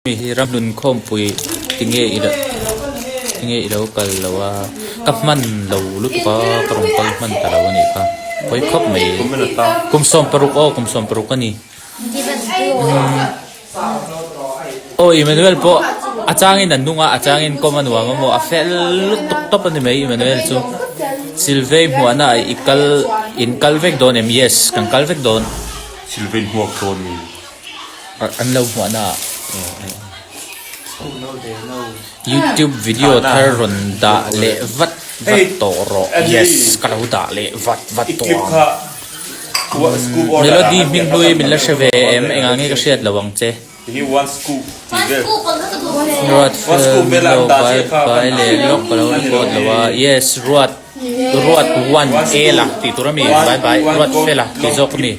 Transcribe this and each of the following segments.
Mi hi ramhlun khawmpui tinge i tinge i lo kal lo a, ka hman lo lutuk a, ka rawn kal hman ta lo a nih kha, pawi khawp mai. Kum 16 aw, kum 16 a ni. Aw Emmanuel pawh a changin a nung a, a changin kawm a nuam a maw, a fel lutuk tawp a ni mai Emmanuel chu. Silvei hmuahna ah i kal in kal vek dawn em? Yes, kan kal vek dawn. Silvei hmuak dawn mi. An lo hmuahna ah YouTube video thar rawn dah leh vat vat tawh rawh. Yes, ka lo dah leh vat vat tawh ang. Melody hming hlui min la hre ve em? Engah nge ka hriat lo ang che. Ruat fel min lo bai bai leh lawk ka lo record lo a. Yes, Ruat. Ruat one A la tih tur a mi bye bye Ruat fela tih zawk a mi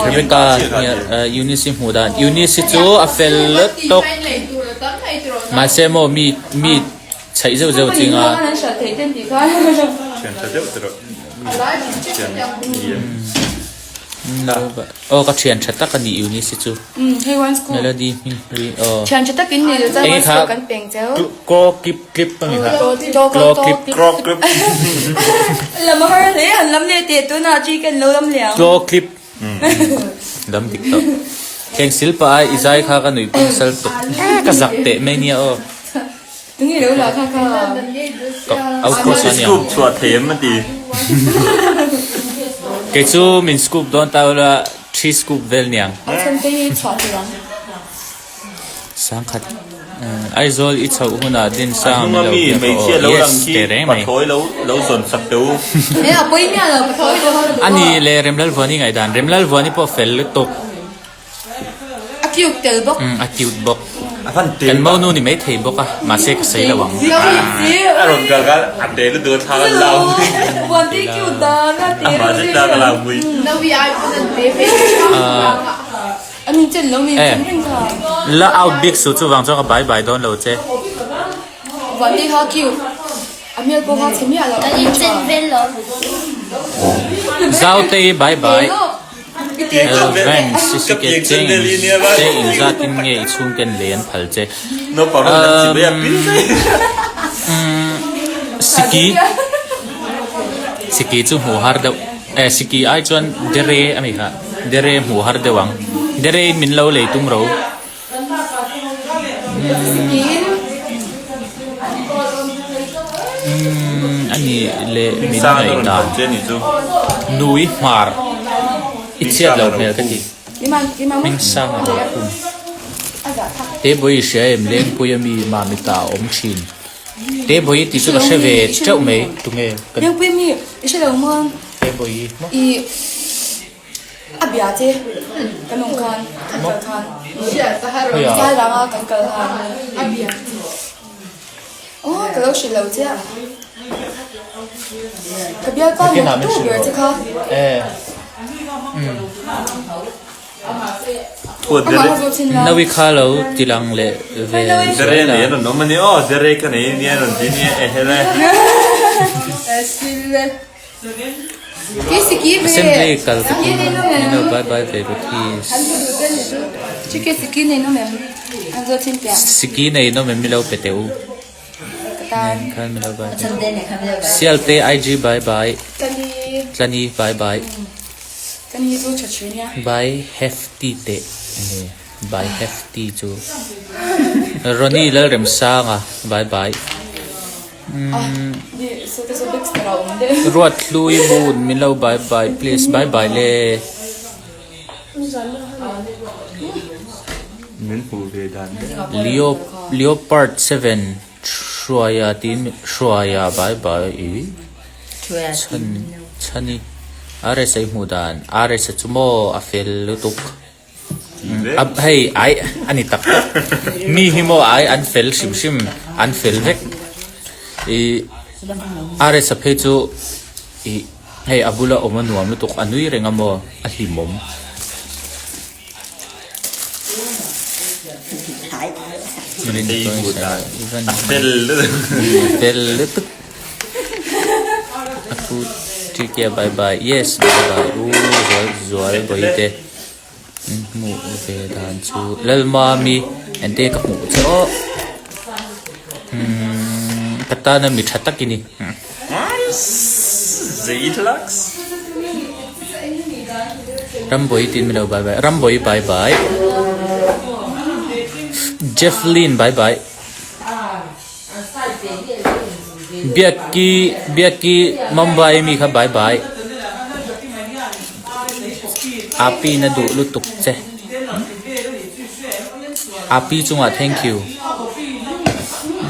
Rebecca Eunice hmuh dan Eunice hi chu a fel tawk mahse maw mi mi chhaih zeuh zeuh ching a. Aw ka thian tha tak a ni Eunice hi chu Melody hming hlui aw enge kha claw clip clip a ni kha claw clip claw clip lam dik tawh thleng sil pah a i zai kha ka nuih pawh sal tuk ka zak teh mai nia aw ka out cross a nia Scoop chhuah thei em a ti. Kei chu min scoop dawn ta ula thi scoop vel niang. Sangkhat Aizawl i chhoh hunah Dinsang A hnunga min lo mi biak hmeichhia aw lo yes lang khi teh reng mai. pathlawi lo lo zawn sak teh u. A ni le Remlalvuani ngaihdan Remlalvuani pawh fel lutuk. A cute tel bawk. Umm a cute bawk. A hman tel Kan monu ni mai thei bawk a, mahse ka sawi lo ang. A rawn kal khan a te lutuk a thla kan lau mui. Vuan ti cute dan a te A hma zet thla ka lau mui. A min chen lo min chen reng kha. La out bik suh chuvang chuan ka bye bye dawn lo che. Vuan ti kha cute. A hmel pawh kha chhe miah lo. Kan in chen vel lo. Zautei bye bye. Elven Sisike cheng che inzat in nge i chhungten lei an phal che. Umm Siki Siki chu hmuh har deuh eh Siki ai chuan Dere a ni kha Dere hmuh har deuh ang Dere in min lo lei tum ro. Umm a nih leh min ngaihdan nui hmar i chhiat loh hmel ka ti hming sang a rawn khum te bawi i hria em lengpui a mi mami ta a awm thin te bawi tih chu ka hre ve teuh mai tunge ka te bawi maw. A bia che kan awm khan kan kal khan zai ranga kan kal khan a bia aw ka lo hrilh lo che a ka bialpa mawk tu ber che kha amah kha zawh chhin la Nawi kha lo ti lang leh ve Dere nei an rawn awm a ni aw dere ka nei ania an rawn ti ania ehele. Assembly kal ka tum a ni lo bye bye ve ru thi Siki nei nawm em milo pe teh u nen khan milo bye bye Sialte IG bye bye Tlani bye bye Bye hefty teh enge bye hefty chu Ronnie Lalremsanga bye bye. Ruat hlui moon min lo bye bye please bye bye le. Leo leopard 7 hruaia tiin hruaia bye bye i chhan chhani RSA hmuh dan RSA chu maw a fel lutuk. Hei ai a ni tak tak mi hi maw ai an fel hrim hrim an fel vek ih RS-a phei chu ih hei a bula awm a nuam lutuk a nui reng a maw a hlimawm. Fel lutuk a pu Tike bye bye yes bye bye u zual zual bawihte. Hmuh ve dan chu Lalmami. Ente ka hmuh che aw. Umm ka tana mi tha tak i ni. Rambawi tiin min lo bye bye. Rambawi bye bye. Jefflyn bye bye. Biakki Biakki Mumbai mi kha bye bye. Api na duh lutuk che. Api chungah thank you.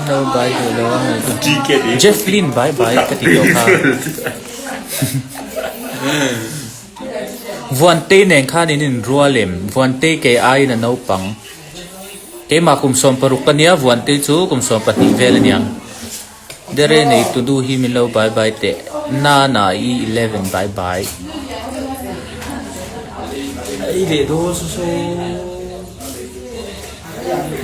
No bye duh lo a mi. Jefflyn bye bye ka ti tawh kha. Vuantei nen khan in inrual em? Vuantei kei aiin a naupang. Keimah kum 16 ka nia, Vuantei chu kum 12 vel a niang. Dere nei tu du hi min lo bye bye teh. Na na i 11 bye bye. Ei leh dawn saw saw.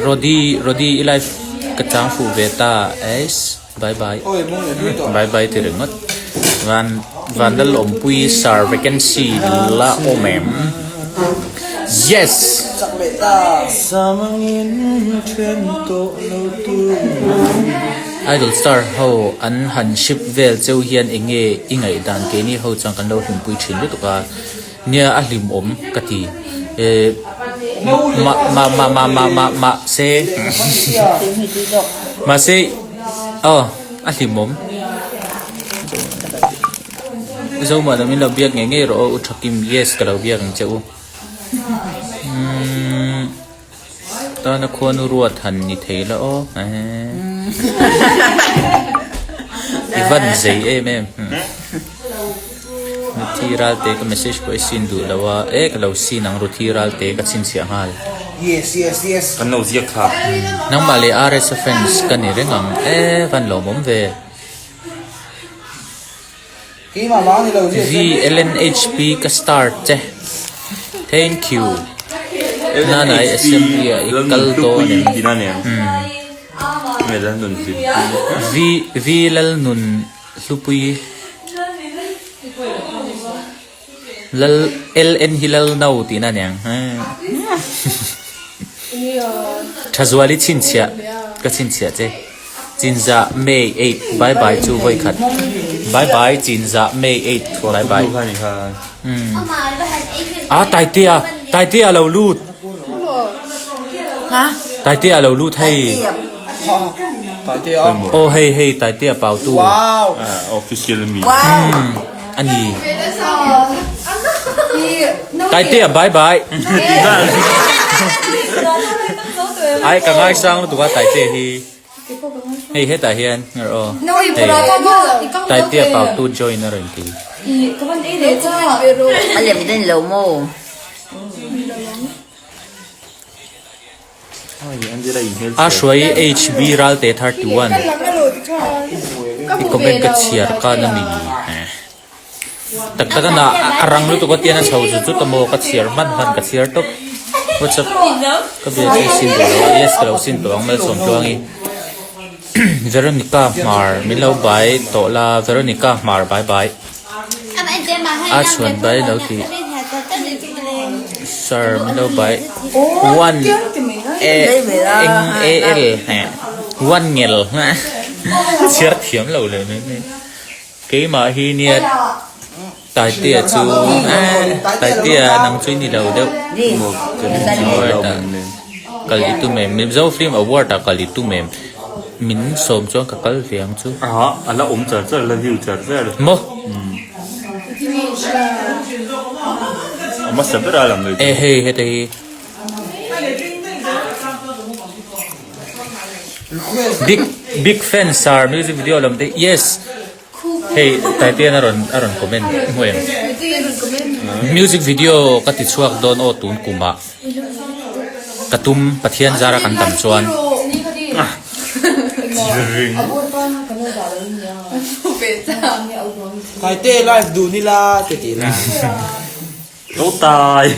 Rody Rody i live ka chang fuh ve ta eiss bye bye. Bye bye ti ringawt. Van Vanlalawmpui sir vacancy la awm em? Yes! Idol star ho an han ship vel cheu hian eng nge i ngaihdan keini ho chuan kan lo hlimpui thin lutuk a, nia a hlimawm ka ti eh ma ma ma ma ma ma mahse mahse aw a hlimawm. Zoma lam in lo biak ngei ngei rawh aw u Thakim yes ka lo biak ang che u umm tana khuanu ruat han ni thei la aw eehh i van zei em em Ruthi Ralte ka message pawh i sin duh lo a eh ka lo sin ang Ruthi Ralte ka chhinchhiah nghal. Yes yes yes. Kan lo ziak thla. Nangmah leh RSa fans ka ni reng ang eh van lawmawm ve. VLNHP ka star che. Thank you. Nanai assembly ah i kal dawn em? V V Lalnun Hlupui Lal LN hi Lal No tihna aniang. Thazuali chhinchhiah ka chhinchhiah che. Chinzah May 8 bye bye chu vawi khat. Bye bye Chinzah May 8 bye bye. A Taitea Taitea lo lut. Taitea lo lut hei. Aw hei hei Taitea pautu. Wow. Official mi. A ni. Taitea bye bye. Ai ka ngaisang lutuk a Taitea hi. Hei hetah hian aw hei Taitea pautu join a rawn ti. A lem den lo maw? A hruai HB Ralte 31 i comment ka chhiar khan a ni tak tak a na a rang lutuk a tian a chho chu chu ta maw ka chhiar hman hman ka chhiar tawp whatsapp ka bia chu sin duh lo a yes ka lo sin tawh ang malsawm tluangi Veronica hmar min lo bai tawh la Veronica hmar bye bye. A chhuan bai lo ti Sir min lo bai one e eng a l heh one ngel chhiar thiam lo leh mai mai keimah hi nia Taitea chu Taitea nang chu i ni lo deuh kal i tum em Mizo film award ah kal i tum em. Min sawm chuan ka kal ve ang chu. Aha, a la awm char char, a la view char char. Maw? A hmasa ber a lang leh. E hei heta hi. Big big fan sir music video lam te yes. Hei Taitean a rawn a rawn comment hmu em? Music video ka ti chhuak dawn aw tun kumah. Ka tum Pathian zara kan tam chuan. Taite live dun ila ti ti la. Lo tai.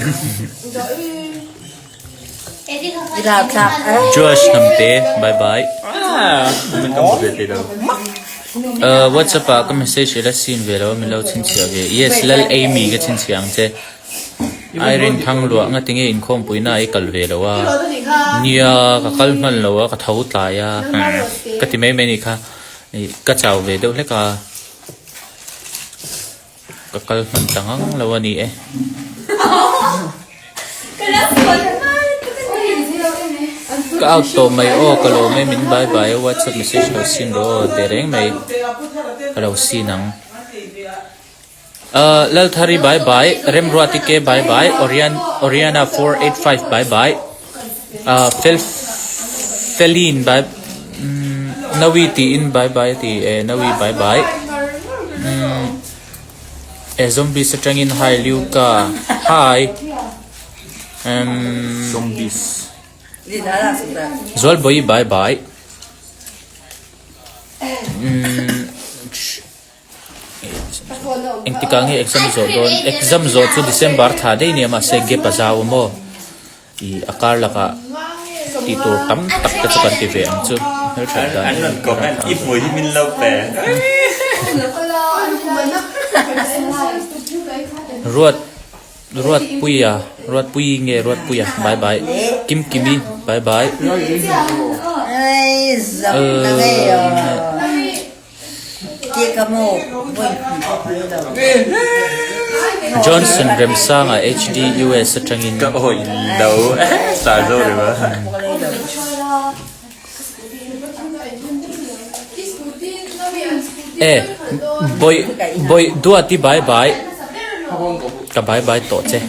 Josh Hnamte bye bye. Uh, WhatsApp ah ka message ila sin ve lo min lo chhinchhiah ve. Yes, lal Amy ka chhinchhiah ang che. Irene Thangluah ngati nge inkhawmpuina i kal ve lo a? Nia, ka kal hman lo a, ka tho tlai a, ka ti mai mai a nih kha. Ka chau ve deuh hlek a, ka kal hman ta ngang lo a ni e. Ka out tawh mai aw, ka lawm e, min bye bye a, whatsapp message lo sin rawh aw, teh reng mai ka lo sin ang. Lalthari bye bye, Remruati ke bye bye, Orian Oriana 485 bye bye, Fel Felin bye Nawi tiin bye bye a ti e, Nawi bye bye. E zombies atangin hi Luca hi Zombies. Zualbawi bye bye. Engtikah nge exam zawh dawn? Exam zawh chu December thla daih nia mahse gap a zau a maw? Ih a kar lakah tih tur tam tak te chu kan ti ve ang chu hmelthat dan An rawn comment i hmui hi min lo pe. Ruat Ruatpuia Ruatpuii nge Ruatpuia bye bye Kimkimi bye bye Johnson Remsanga HD US atangin. Ka awih lo star zo ri va. E bawih bawih duati bye bye ka bye bye tawh che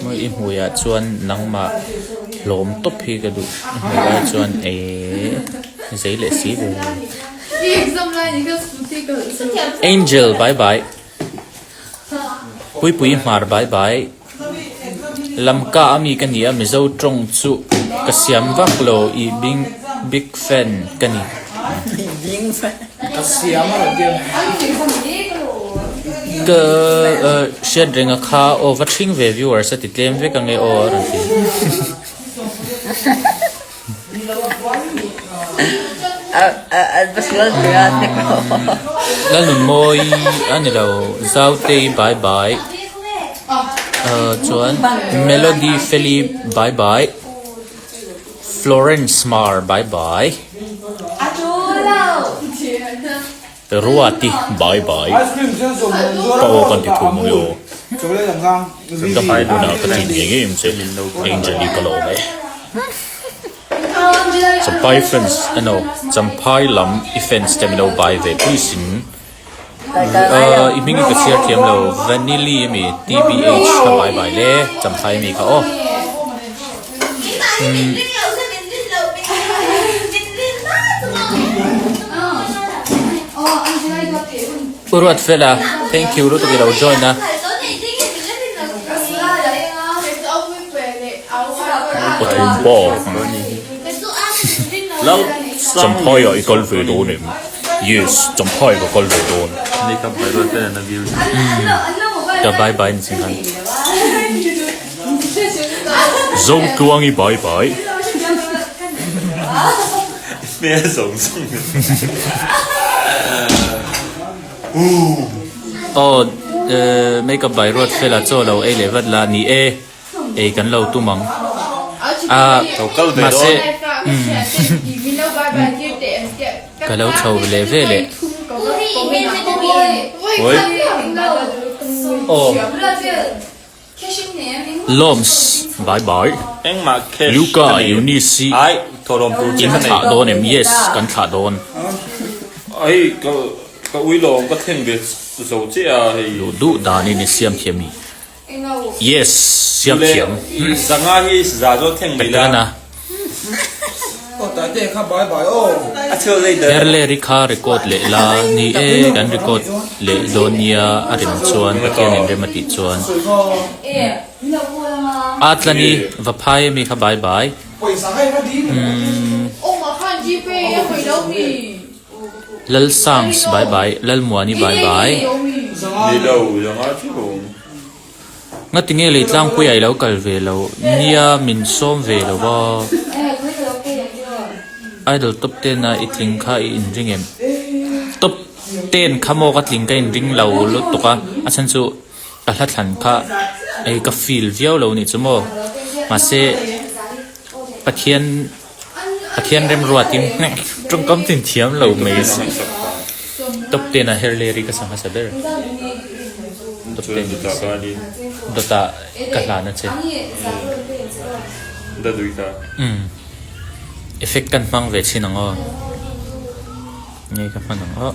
mawi i hmuiah chuan nangmah hlawm tawp hi ka duh i hmuih lai chuan eee. Zei leh si ve. Angel bye bye. Puipui hmar bye bye. Lamka a mi ka ni a Mizo tawng chu ka siam vak lo i bing big fan ka ni. Ka hriat reng a kha aw va thring ve viewers a ti tlem vek ange aw a rawn ti. Lalnunmawi a ni lo Zautei bye bye chuan Melody Feli bye bye Florence Mar bye bye Ruati bye bye ka aw kan ti thum ang e aw ka hmai hunah ka chin ngei ngei ang che Angel i ka la awm e Champhai fans emaw Champhai lam i fans te min lo bye ve please in i hming hi ka chhiar thiam lo Vanilli ami TBH ka bye bye le Champhai ami kha aw. U Ruat Fela, thank you lutuk i lo join a. Pathum pa. Champhai ah i kal ve dawn em? Yes, Champhai ka kal ve dawn. Ka bye bye ni ching khan. Zotluangi bai bai. Hmel zawng zawng. Aw makeup bai ruat fela chaw lo ei leh vat la ni e ei kan lo tum ang a mahse ka lo chho leh ve leh aw. Lawms bye bye. Engmah cash Luca ka nei. Eunice hi Ai thawhlawm tur che in ka nei. thlah dawn em? Yes kan thlah dawn. Ai ka ka ui lawm ka thleng ve zo che a hei. Duh duh danin i siam thiam i. Yes siam thiam. Zanga hi za zo thleng mai la. Petrana. Herleri kha record leh la ni e kan record leh dawn nia a rem chuan Pathian in rem a tih chuan a tlani va phai ami kha bye bye umm Lalsangs bye bye Lalmuani bye bye. Ngati nge lei tlangpuia i lo kal ve lo? Nia min sawm ve lo va. Idol top ten a i tling kha i inring em? Top ten kha maw ka tling ka inring lo lutuk a, a chhan chu ka hla thlan kha. Ei ka feel viau lo nih chu maw mahse Pathian Pathian remruatin tawngkam tin thiam lo mai si top ten ah her leri ka sa hmasa ber top ten dawtah ka hlan a che umm effect kan hmang ve chhin ang aw nge ka hman ang aw.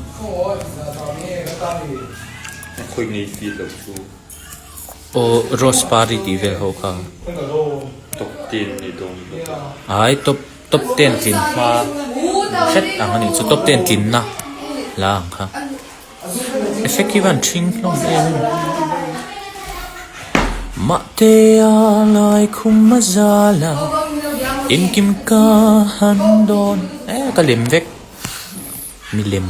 Aw rose party tih vel ho kha. Top ten ni dawn bawk a. Ai top top ten tlin hma hret ang a nih chu top ten tlinna la ang kha. Effect hi van thing hlawm em em. Mahtea lai khum a zal a inkim ka han dawn e ka lem vek milem.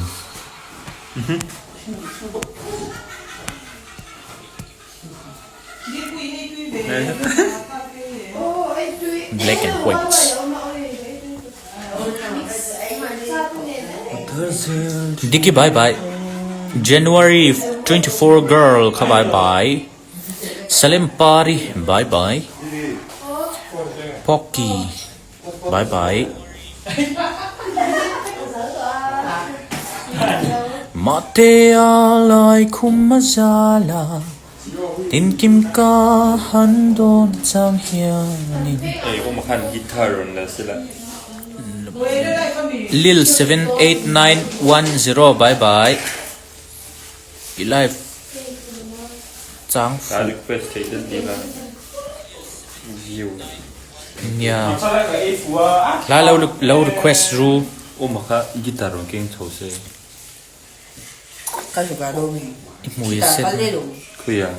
Black and white. Diki bye bye. January 24 girl kha bye bye. Salem Pari bye bye. Pocky Bye bye. Mahtea lai khum a zal a, tinkim ka han dawn chang hianin. Ei awm khan guitar rawn la sela. Lil 78910 bye bye. I live chang fuh. Ka request thei dat ding a view. Nia. Hla lo lo request ru. Awm kha guitar rawn keng chho se. I hmui a sen. Khuia.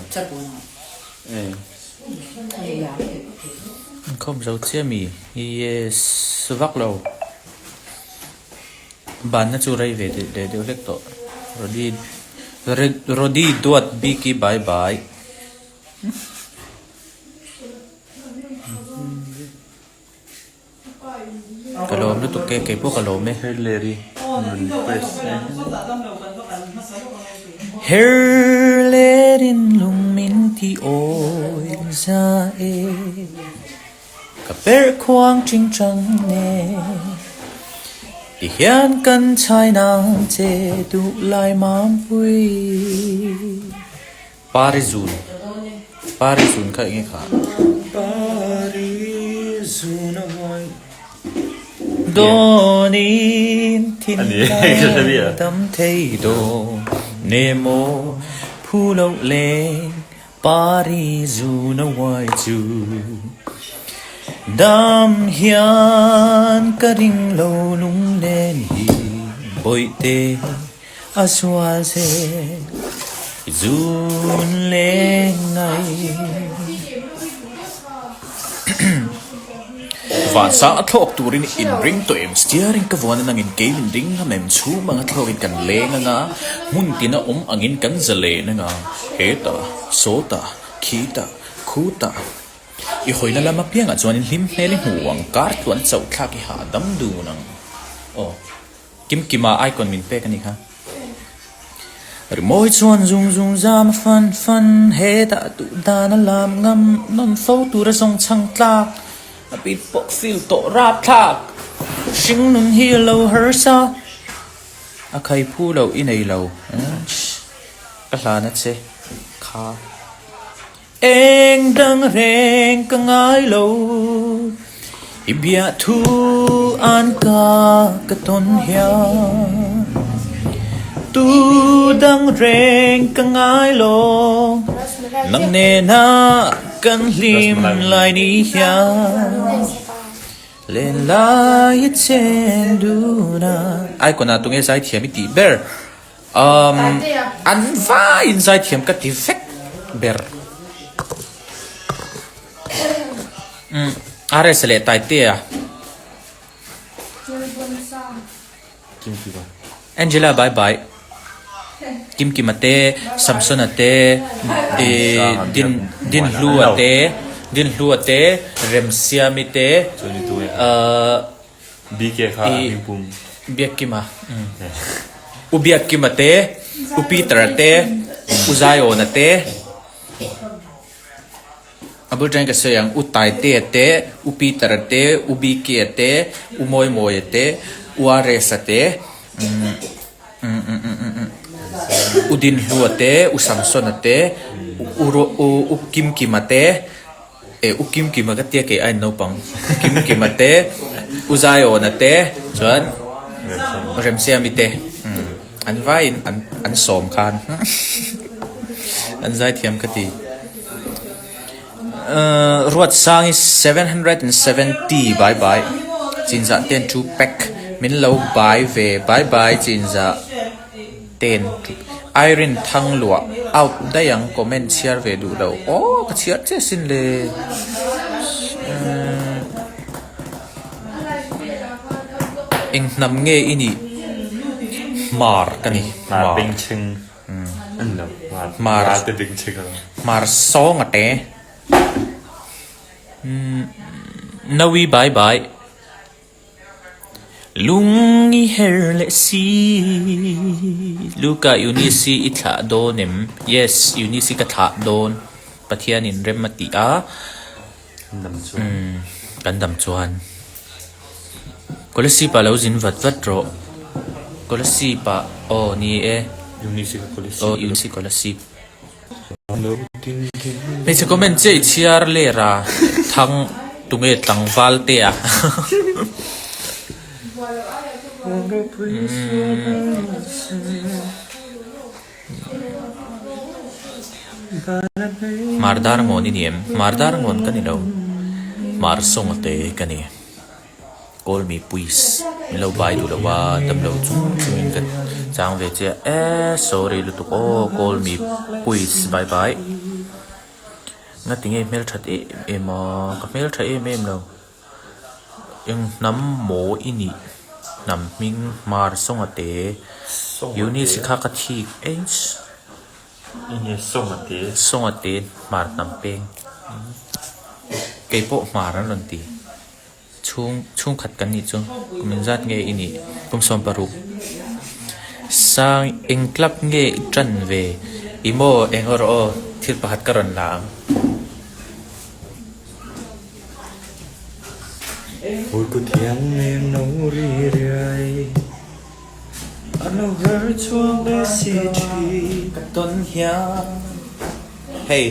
E. Inkhawm zo chiah mi? Yes vak lo. Banna chu rei ve leh deuh hlek tawh. Rody Rody duat bik i bai bai. Ka lawm lutuk e, keipawh ka lawm e. Herleri request e. Herlerin lung min ti awi za e. Ka perh khuang ching chang ne ti hian kan chhai nang che duh lai mam pui. Pari zun Pari zun kha enge kha? Pari zun a huai Dawnin thinlai dam thei dawn ne maw phu loh leng Pari zun a uai chu dam hian ka ring lo lunglen hi bawihte a sual che zun leng ngai. Vansang a thlawk turin in ring tawh em? Steering ka vuan a nangin kei min ring ngam em? Chhum anga thlawkin kan leng anga, hmun tina awm angin kan za len anga, hetah, sawtah, khitah, khutah. I hawina lam apiangah chuanin hlim hmel i hmu ang, kar tluan chauh thlak i hahdam dun ang. Aw. Kimkima icon min pek a nih kha. Rimawi chuan zung zung zam a fan fan, hetah duh dan a lam ngam, nawn fo tur a zawng chhang tlak, a bit pawh feel tawh rap thlak, hringnun hi a lo harsa, a khai phu loh i nei lo, ka hlan a che kha. Eng dang reng ka ngai lo, i biah thu an ka ka tawn hian. Tu dang reng ka ngai lo, nang nena kan hlim lai ni hian. Len lai i chen dun a. Icon ah tunge zaithiam i tih ber. Um, an vaiin zaithiam ka ti vek ber. Um, RS leh Taitea. Angela bye bye. Kim Kima te, Samsona te, eh, Din Din Hlua te, Din Hlua te, Remsiami te, uh, BK kha a hming pum. Biakkima. U Biakkima te, U Peter-a te, U Zion-a te. A bul tangin ka sawi ang, U Taitea te, U Peter-a te, U BK-a te, U Mawimawia te, U RS-a te, U Dinhlua te, U Samsona te, U Kimkima te, eh U Kimkima ka tia kei ain naupang, U Kimkima te, U Zaiawna te chuan Remsiami te an vaiin an sawm khan an zaithiam ka ti. Ruatsangi 770 bye bye Chinzah ten chu pack min lo bai ve bye bye Chinzah ten chu Irene Thangluah out daih ang comment chhiar ve duh lo aw ka chhiar che sin le Eng hnam nge i nih Hmar ka ni Hmar bengchheng Hmar Hmar sawng a te. Nawi bai bai. Lung i her leh si. Luka Eunice i thlah dawn em? Yes, Eunice ka thlah dawn. Pathianin rem a ti a. Kan dam chuan. Kolasib ah lo zin vat vat rawh. Kolasib ah aw ni e. Aw Eunice Kolasib. Hmeichhe comment chiah i chhiar ler a thang tunge tlangval te a. Hmar dar ngawn i ni em? Hmar dar ngawn ka ni lo. Hmar sawnga te ka ni. Call me please. Min lo bai duh lo a, dam lo chung chungin ka chang ve chiah e. Sorry lutuk aw, call me please. Bye bye. Ngati nge hmelthat em em a? Ka hmeltha em em lo. Eng hnam maw i nih? Hnam hming Hmar Sawnga te. Eunice kha ka thik eins. Enge Sawnga te? Sawnga te Hmar hnam peng. Kei pawh Hmar an rawn ti. Chhung chhungkhat kan nih chu kum engzat nge i nih? Kum 16. Sang eng club nge i tan ve? I maw eng erawh aw thil pakhat ka rawn la ang. Ka tawn hian hei.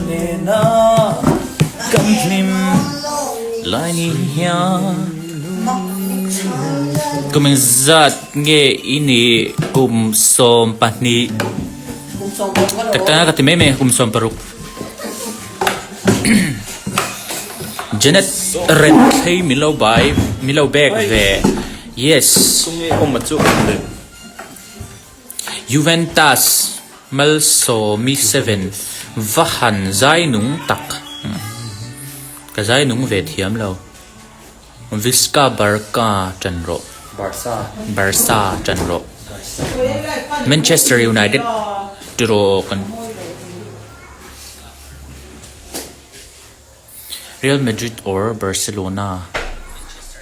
Nena kan hlim lai ni hian Kum engzat nge i nih kum 12 Tak tak ka ti mai mai kum 16 Janet Renthlei min lo bai min lo bek ve yes Juventus Malsawmi 7 va han zai nung tak ka zai nung ve thiam lo Visca Barca tan rawh Barca tan rawh Manchester United tiraw kan. Real Madrid or Barcelona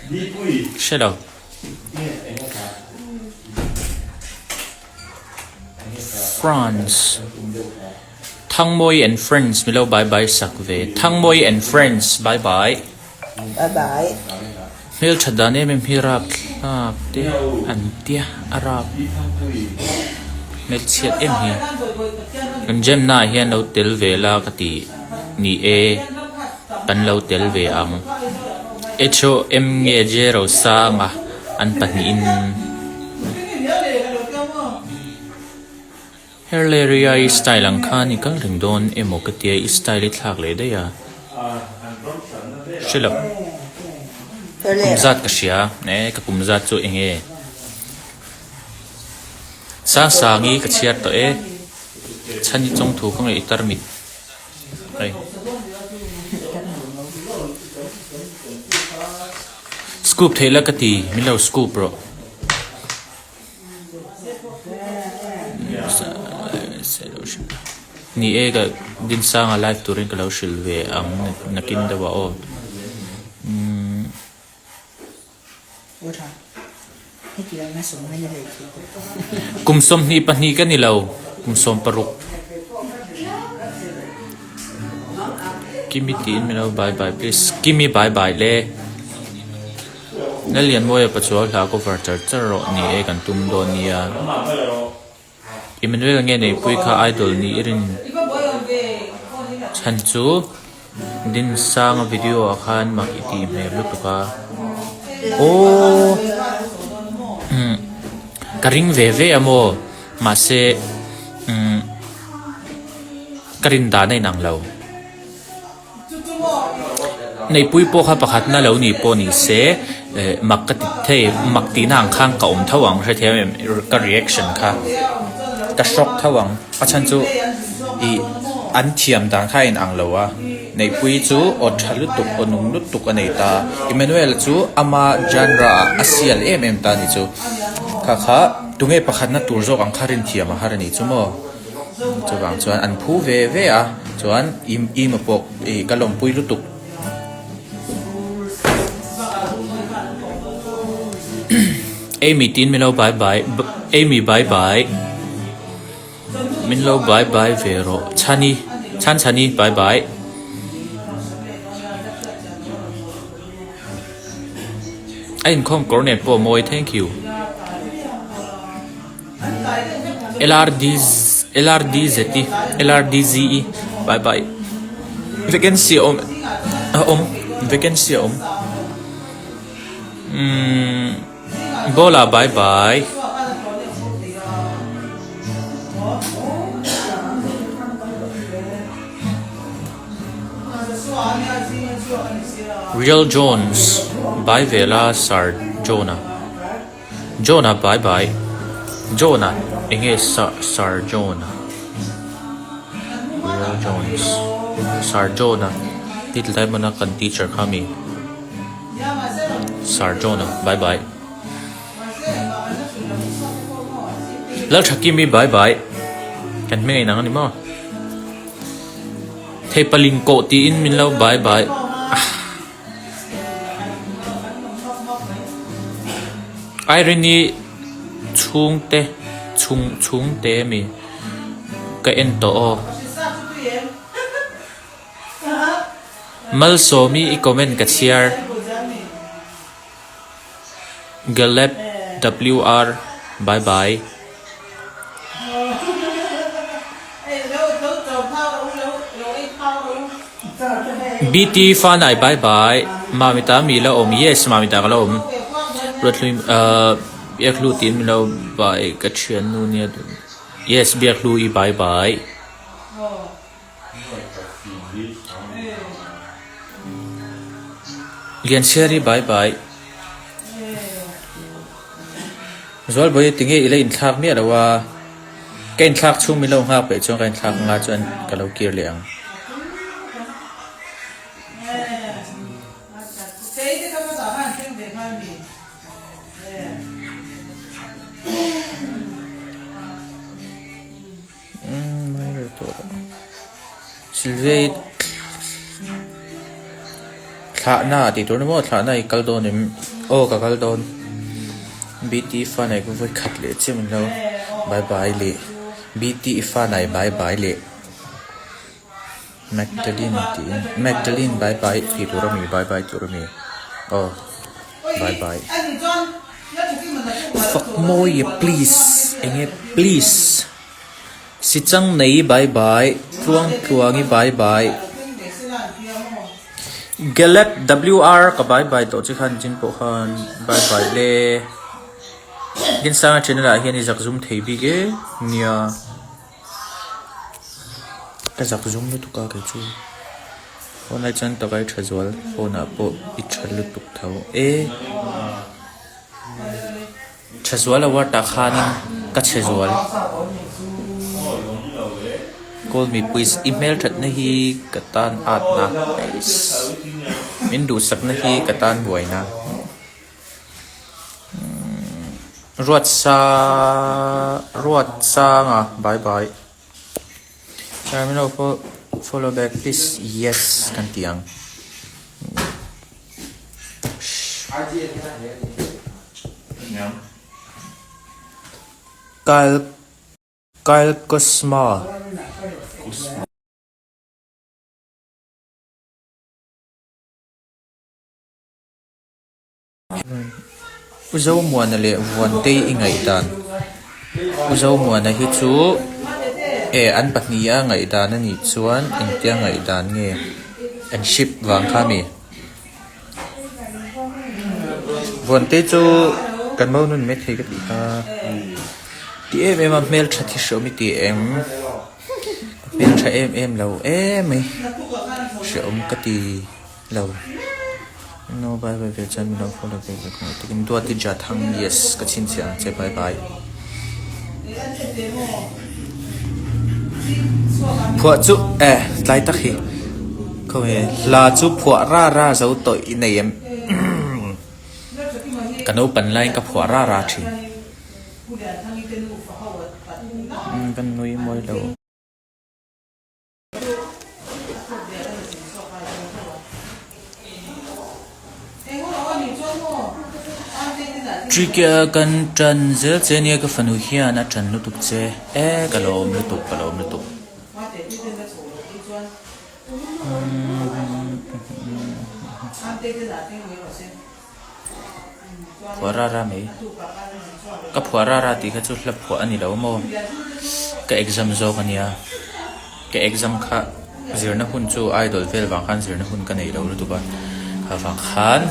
hre lo. France Thangmawi and friends milo bye bye sak ve Thangmawi and friends bye bye. Bye bye. Hmeltha dan em em hi rapthlak te an tia a rap hmelchhiat em hi. Kan jam na ah hian lo tel ve la ka ti ni e kan lo tel ve ang. HOM nge J Rosanga an pahnihin. Herleria i style ang khan i kal reng dawn emaw ka tia i style i thlak leh daih a. Hre lo. Kum zat ka hria e ka kum zat chu eng nge? Sangsangi ka chhiar tawh e. Chhani chawngthu ka ngaih tarmit hei. Scoop theih la ka ti min lo scoop rawh. Ni e ka Dinsanga live turin ka lo hrilh ve ang nakin deuh ah aw. Kum 22 ka ni lo, kum 16. Kimi tiin min lo bye bye please. Kimi bye bye le. Lallianmawia pachuau hla cover char char rawh ni e kan tum dawn nia. Emmanuel nge neihpui kha idol ni i rin chhan chu Dinsanga video ah khan mak i tih hmel lutuk a. Aww umm ka ring ve ve a maw mahse umm ka rin dan a inang lo. Neihpui pawh kha pakhatna lo nih pawh ni se eh mak ka ti thei mak tihna ang khan ka awm tho ang hrethiam em ka reaction kha ka shock tho ang a chhan chu ih an thiam dan kha a inang lo a Neihpui chu aw tha lutuk aw nung lutuk a nei ta Emmanuel chu ama genre ah a sial em em ta a ni chu kha kha tunge pakhatna tur zawk ang kha rinthiam a har a ni chu maw. Chuvang chuan an phu ve ve a, chuan im ima pawh ih ka lawmpui lutuk. Amy tiin min lo bye bye Amy bye bye min lo bye bye ve rawh Chhani Chhan Chhani bye bye. A inkhawm kawr nen pawh a mawi thank you. LRDZ LRDZE bye bye vacancy a awm a awm vacancy a awm umm bola bye bye Real Jones bye vela Sir John-a. John-a bye bye. John-a enge Sir Sir John-a Real Jones Sir John-a Little Diamond-a kan teacher kha mi Sir John-a bye bye. Lalthakimi bye bye. Kan hming a inang a ni maw? Theipaling kawh tiin min lo bye bye. Irene-i chhungte chhung chhungte ami ka en tawh aw. Malsawmi i comment ka chhiar. Galep WR bye bye. BT Fanai bye bye Mamita mi la awm yes Mamita ka la awm Ruathlui ahh Biakhlu tiin min lo bye ka thiannu nia yes Biakhlu i bye bye. Lianchhiari bye bye. Zualbawi tinge i la inthlak miah lo a, ka inthlak chhung min lo nghak peih chuan ka inthlak anga chuan ka lo kir leh ang. Silvia thlahna tih tur ni maw thlahna i kal dawn em aw ka kal dawn BT fanai ka vawi khat leh chiah min lo bye bye leh BT fanai bye bye leh Magdalene tiin Magdalene bye bye tih tur a mi bye bye tur a mi aw bye bye fak mawi e please eng nge please si chang nei bye bye tluang tluangi bye bye Galep WR ka bye bye tawh che khan chin pawh khan bye bye le Dinsanga channel ah hian i zakzum thei bik e nia. Ka zak zum lutuk a kei chu phone lai chuan taka i tha zual phone ah pawh i tha lutuk tho e tha zual award ah khanin ka chhe zual call me please i hmel thatna hi ka tan at na min duhsakna hi ka tan buaina. Ruatsa Ruatsanga bye bye Sir min lo follow back please yes kan ti ang. Kyle Kyle Kuzma. U Zomuana leh Vuantei i ngaihdan. U Zomuana hi chu e an pahniha ngaihdan a nih chuan engtia ngaihdan nge an ship vang kha mi? Vuantei chu kan mo nun mai thei ka tih kha. Ti em em a hmeltha thi hreawm i ti em? Ka hmeltha em em lo emai hreawm ka ti lo. No bye bye ve chuan min lo follow ve ve khawng takin Duati Jathang yes ka chhinchhiah ang che bye bye. Phuah chu e tlai tak hi khawnge hla chu phuah ra ra zo tawh i nei em ka naupan laiin ka phuah ra ra thin. Kan nui mawi lo. Trike kan tan zel che nia ka fanu hian a tan lutuk che e ka lawm lutuk ka lawm lutuk. Phuah ra ra mai. Ka phuah ra ra tih kha chu hla phuah a ni lo maw? Ka exam zawk a nia. Ka exam kha zirna hun chu idol vel vang khan zirna hun ka nei lo lutuk a. Kha vang khan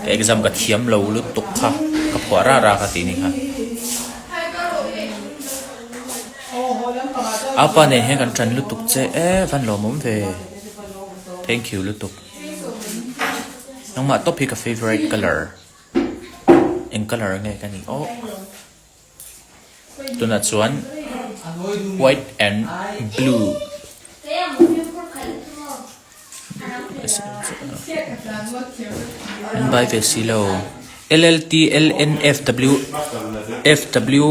ka exam ka thiam lo lutuk kha ka phuah ra ra kha tih ni kha. Apa nen hian kan tan lutuk che e van lawmawm ve. Thank you lutuk. Nangmah tawp hi ka favourite colour eng colour nge ka nih aw tunah chuan white and blue an bai ve si lo L L T L N F W F W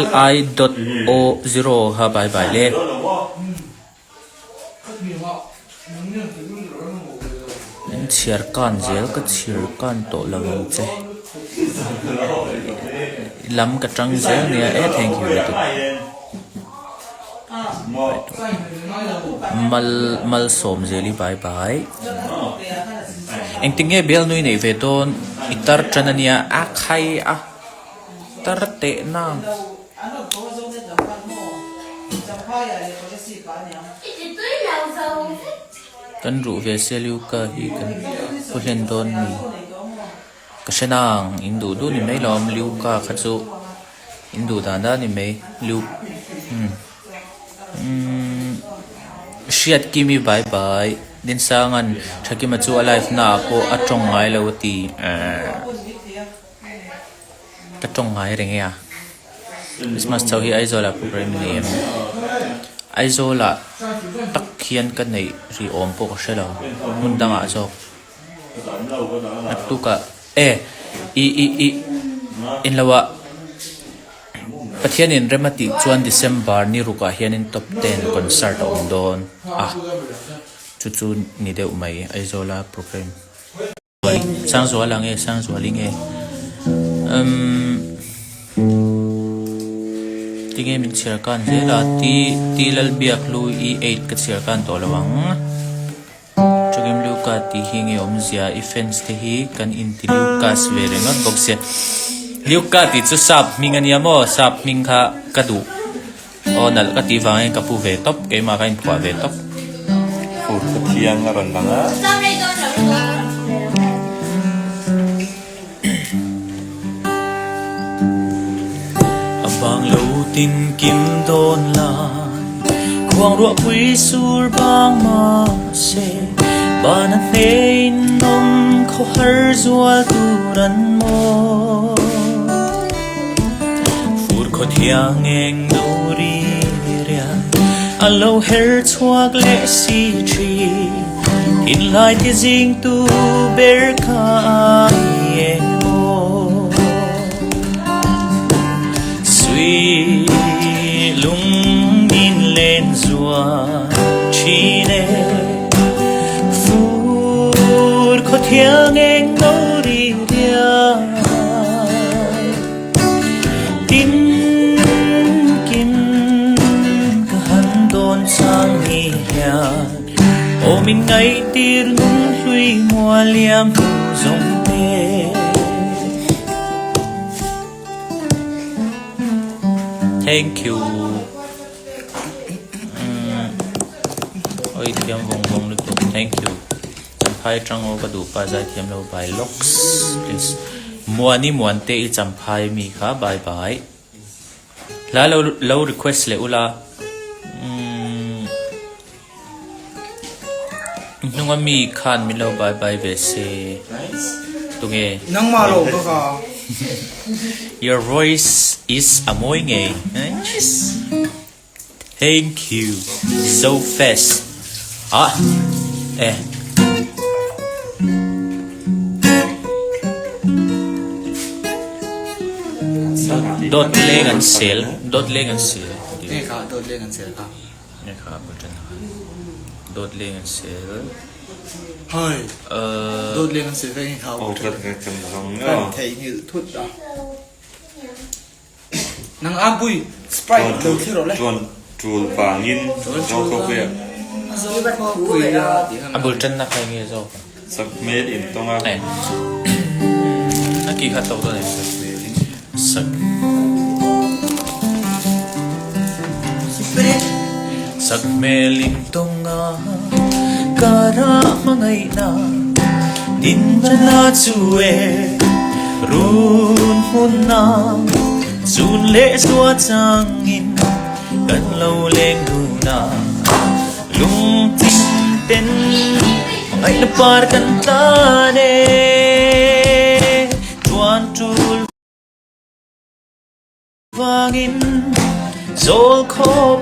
L I dot O zero kha bai bai le. An chhiar kan zel ka chhiar kan tawh lo ang che lam ka tang zel nia e thank you lutuk mal malsawm zel i bye bye engtin nge bial nui neih ve dawn i tar tan ania a khai a tar teh na. Kan ruh ve sia Luca hi kan pu hlen dawn ni. Ka hre nang, in duh duh ni mai lo awm Luca kha chu in duh dan dan ni mai Lu umm umm Hriat Kimi bye bye Dinsanga'n Thakima chu a live naah pawh a tawng ngai lo a ti ehh. Ka tawng ngai reng e a. Christmas chho hi Aizawl ah program a nei em? Aizawl ah tak hian ka neih ri awm pawh ka hre lo. Hmun dang ah zawk. Naktuk ah e i i i inlo ah Pathian in rem a tih chuan December ni ruk ah hian in top ten concert a awm dawn a. Chu chu ni deuh mai Aizawl a program. Sangzuala nge Sangzuali nge umm tinge min chhiar kan zel a T T Lalbiaklu i eight ka chhiar kan tawh lo ang Chukim Luka tih hi nge awmzia i fans te hi kan inti Lucas ve ringawt bawk sia Luka tih chu sap hming ania maw sap hming kha ka duh. Aw nalh ka tih vangin ka pu ve tawp, keimah ka inphuah ve tawp. Fur khaw thiang a rawn lang a. A vang lo tin kim dawn lai, khuang ruah pui sur bang mahse, ban a hnein awm khaw har zual tur an maw. Fur khaw thiang eng no ri riai a lo her chhuak leh si thin Thinlai ti zing tu ber kha ai eng maw Sui lung min len zual thin e Fur khaw thiang eng no ri riai Tin. min ngaihtir nunghlui mualiam hnu zawng te. Thank you. Oi thiam vawng vawng lutuk. Thank you. Champhai tang aw ka duh pa zai thiam lo bye locks please. Muani Muante i champhai mi kha bye bye. Hla lo lo request leh ula. Umm hnunga mi khan min lo bye bye ve se. Tunge? Nangmah lo ka ka. Your voice is a mawi ngei. Thank you so fast. Ah eh. Dawt leng an sel, dawt leng an sel. Nge kha dawt leng an sel kha. Nge kha button kha. Dawt leng an sel. Hoi. Dawt leng an sel kha nge kha button. Kan theihnghilh thut a. Nang a pui Sprite lo thlir rawh le. Chuan tul vangin zo khawpuia. Zo khawpuia tih kha. A bul tanna kha enge zawk? Sak hmel in tawng a. A ki kha tawk dawn em? Sak. Sak hmel in tawng a kara hmangaihna din chana chu e. Run hmunna chun leh zua changin kan lo leng dun a, lungtin ten hmangaihna par kan tlan e, chuan tul vangin zawl khawp.